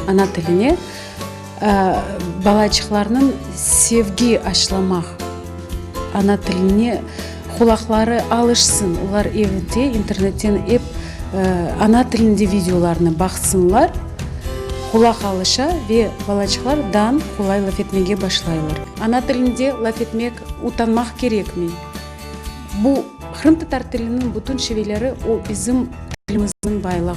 Ana tiline balaçıqlarnıñ sevgi aşlamaq, ana tiline qulaqları alışsın, olar evde internetten ep ana tilinde videolarnı baqsınlar, qulaq alışa ve balaçıqlar dan qolay laf etmege başlaylar. Ana tilinde laf etmek utanmaq kerekmey. Bu qırımtatar tiliniñ bütün şiveleri, o bizim tilimizniñ baylığı.